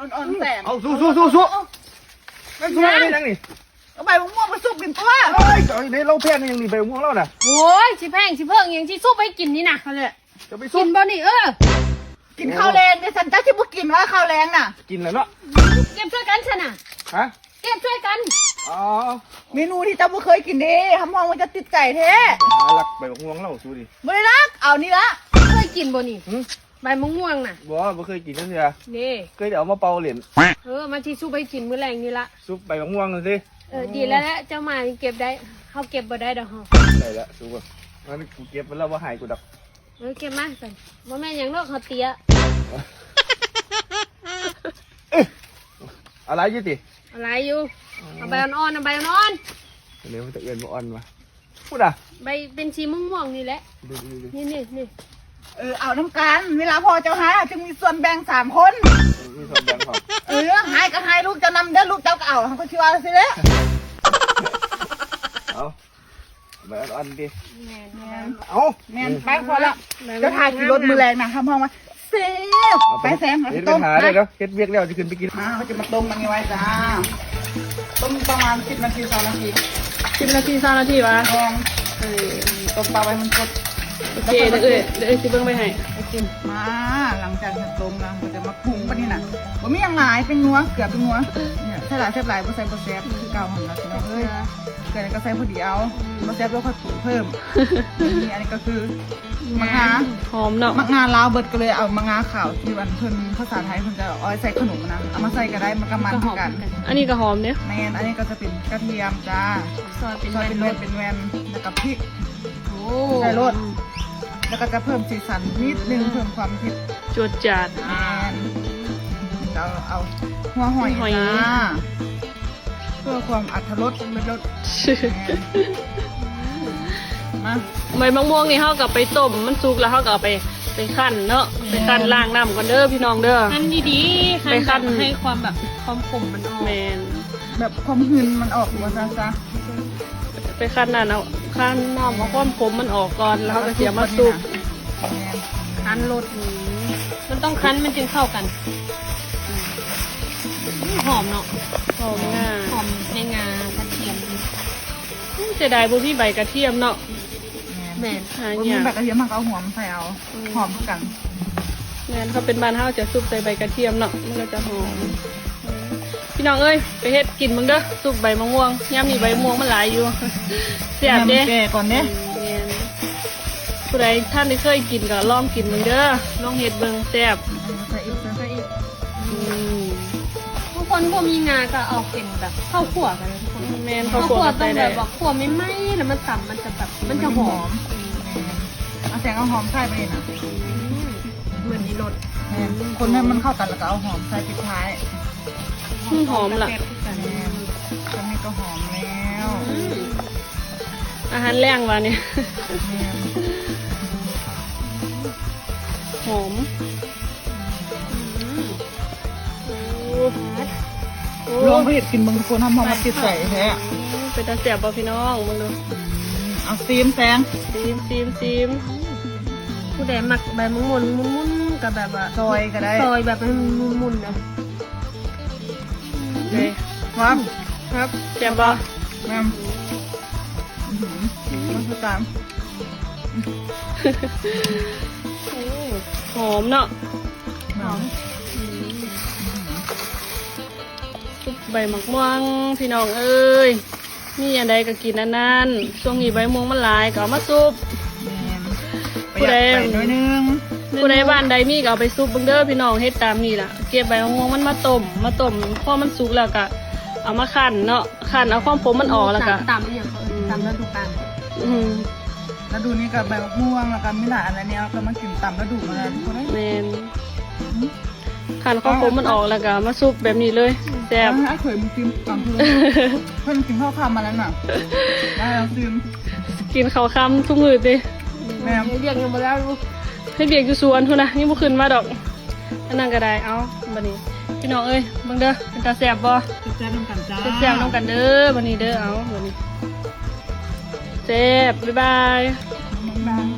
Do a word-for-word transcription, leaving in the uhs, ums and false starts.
อ่อนๆแสบ เอาสู้สู้สู้สู้ เอา นั่นสู้อะไรนั่งนี่ เอาใบมะม่วงมาซุปกินตัว เฮ้ยเอ้ยในเราแพงยังนี่ใบม่วงเราน่ะ โอ้ย สิแพงสิเพิ่งหยัง สิซุปให้กินนี่นะ นั่นแหละ จะไปซุป กินบ่นี่ เออ กินข้าวแลงเด้อ สันเจ้าสิบ่กินว่าข้าวแลงน่ะ กินแล้วเนาะ เก็บช่วยกันซะน่ะ ฮะ เก็บช่วยกัน อ๋อ เมนูที่เจ้าบ่เคยกินเด้ หำฮ้องมันจะติดใจแท้ หาลักใบมะม่วงเราสู้ดิ บ่ได้ลัก เอานี่ละ เคยกินบ่นี่ หืม ใบมะม่วงน่ะ บ่ บ่เคยกินจักเทื่อ นี่ เคยแต่เอามาเป่าเล่น เออ มาที่ซุปให้กินมื้อแลงนี่ละ ซุปใบมะม่วงนั่นสิ เออ ดีแล้วแหละ เจ้ามานี่เก็บได้ เฮาเก็บบ่ได้ดอกเฮา ได้ละ ซุปอะ งั้นกูเก็บไว้แล้ว บ่หายกูดอก เออ เก็บมาซั่น บ่แม่นหยังดอก เฮาเตี้ย อะไรอยู่ติ อะไรอยู่ เอาใบอ่อนๆ เอาใบอ่อนๆ เดี๋ยวมันจะเอื้อนบ่อ่อนวะ พูดอ่ะ ใบเป็นสีม่วงๆ นี่แหละ ดูดูดู นี่นี่นี่ เออ เอานำกัน เวลาพ่อเจ้าหา จึงมีส่วนแบ่งสามคน มีส่วนแบ่งของ เออ หายก็หายลูกเจ้านำเด้อ ลูกเจ้าก็เอา เขาก็สิว่าสิเด้อ เอา ใบอ่อนๆ ดิ แม่น เอา แม่น ไปพอละ เจ้าทากินรถมื้อแลงนะ หำฮ้องว่าแซ่บ เอาไป ไปแซม เอา เฮ็ด ต้ม ไปหาได้แล้ว เฮ็ดเวียกแล้วจะขึ้นไปกิน มา เขาจะมาต้มมันนี้ไว้จ้า ต้มประมาณสิบนาที ซาวนาที สิบนาที ซาวนาทีวะ แม่น เออ ต้มปลาไว้มันสด โอเค เดี๋ยวเอ้ย เดี๋ยวเอ้ยสิเบิ่งไปให้ โอเค มา หลังจากเห็ดต้มแล้ว เราจะมาปรุงปะนี่น่ะ บ่มีหยังหลาย เป็นนัว เกลือเป็นนัว เนี่ย ใส่หลายแซ่บหลาย บ่ใส่บ่แซ่บ คือเก่าหั่นล่ะพี่น้องเอ้ย เกลือก็ใส่พอดีเอา บ่แซ่บแล้วค่อยปรุงเพิ่ม นี่ อันนี้ก็คือ หมากงา หอมเนาะ หมากงาลาวเบิดก็เลยเอาหมากงาขาวที่อันเพิ่นภาษาไทยเพิ่นจะเอาไว้ใส่ขนมนะ เอามาใส่ก็ได้ มันก็มันคือกัน อันนี้ก็หอมเด้ แม่น อันนี้ก็จะเป็นกระเทียมจ้า ซอยเป็น ซอยเป็น แว่น เม็ดเป็นแว่น แล้วก็พริก โอ้ ใส่รส แล้วก็จะเพิ่มสีสันนิดนึง เพิ่มความเผ็ด จวดจาด แม่น เราเอาหัวหอย หัวหอย จ้า เพื่อความอรรถรส เป็นรส มา ใบมะม่วงนี่เฮาก็ไปต้ม มันสุกแล้วเฮาก็เอาไป ไปคั่นเนาะ ไปคั่น แม่น ล้างน้ำก่อนเด้อพี่น้องเด้อ คั่นดีๆ ไปคั่น คั่นแบบให้ความแบบความขมมันออก แม่น แบบความหืนมันออก ว่าซะซะ ไปคั่นน้ำเอา คั่นน้ำเอาความขมมันออกก่อน แล้วเฮาก็สิเอามาสุก แม่น คั่นรส อืม มันต้องคั่นมันจึงเข้ากัน อืม หอมเนาะ หอมงา หอมในงากระเทียม อืม เสียดายบ่มีใบกระเทียมเนาะ แม่น แม่น หายาก บ่มีใบกระเทียม มันก็เอาหอมใส่เอา อืม หอมคือกัน แม่น ถ้าเป็นบ้านเฮาจะซุปใส่ใบกระเทียมเนาะ มันก็จะหอม อืม พี่น้องเอ้ย ไปเฮ็ดกินเบิ่งเด้อ ซุปใบมะม่วง ยามนี้ใบมะม่วงมันหลายอยู่ แซ่บเด้ แม่น มันแก่ก่อนเด้ แม่น ผู้ใดท่านได้เคยกินก็ลองกินเบิ่งเด้อ ลองเฮ็ดเบิ่งแซ่บ ใส่อีก ใส่อีก อืม บางคนบ่มีงาก็เอาเป็นแบบข้าวคั่วก็ได้ทุกคน แม่น ข้าวคั่ว ข้าวคั่วต้องแบบ ก็ใส่ได้ ว่าคั่วใหม่ๆ แล้วมันตำมันจะแบบ มันจะหอม เอาแสงเอาหอมใส่ไปเลยนะ อืม เหมือนมีรส แม่น คนให้มันเข้ากันแล้วก็เอาหอมใส่ปิดท้าย อืม หอมล่ะ แซ่บคือกัน แม่น ตอนนี้ก็หอมแล้ว อืม อาหารแลงวะเนี่ย แม่น หอม อืม โอ้ ลองไปเฮ็ดกินเบิ่งทุกคน ทำมาติดใส่แท้ อืม เป็นตาแซ่บบ่พี่น้อง เบิ่งดู อืม เอาซีมแซง ซีม ซีม ซีม ผู้ใดมักใบมะม่วงมุ่นๆ ก็แบบว่า ซอยก็ได้ ซอยแบบให้มันมุ่นๆ นะ เลย ครับ ครับ แซ่บบ่ แม่น อื้อหือ มันคือตาม โอ้ หอมเนาะ หอม ซุปใบหมากม่วง พี่น้องเอ้ย มีอันใดก็กินอันนั้น ช่วงนี้ใบม่วงมันหลายก็เอามาซุป แม่น ผู้ใด ประหยัดไปหน่อยนึง ผู้ใดบ้านใดมีก็เอาไปซุปเบิ่งเด้อพี่น้อง เฮ็ดตามนี่ล่ะ เก็บใบมะม่วงมันมาต้ม มาต้ม พอมันสุกแล้วก็เอามาคั่นเนาะ คั่นเอาความขมมันออกแล้วก็ ตำอีหยังเขาเอิ้น ตำฤดูกาล อืม ฤดูนี้ก็ใบมะม่วง แล้วก็มีหลายอันแล้วเนี่ย ก็มากินตำฤดูมาแล้วทุกคนเอ้ย แม่น อืม คั่นความขมมันออกแล้วก็มาซุปแบบนี้เลย แซ่บ เอาให้เขยมันกินก่อนคือ เพิ่นกินข้าวค่ำมาแล้วน่ะ ได้แล้วซิม กินข้าวค่ำทุกมื้อติ แม่น เฮ็ดเวียกยังบ่แล้วลูก เฮ็ดเวียกอยู่สวนพุ้นนะ ยังบ่ขึ้นมาดอก อันนั้นก็ได้ เอา บัดนี้ พี่น้องเอ้ย เบิ่งเด้อ เป็นตาแซ่บบ่ แซ่บๆ นำกันจ้า แซ่บๆ นำกันเด้อ บัดนี้เด้อ เอา บัดนี้ แซ่บ บ๊ายบาย บ๊ายบาย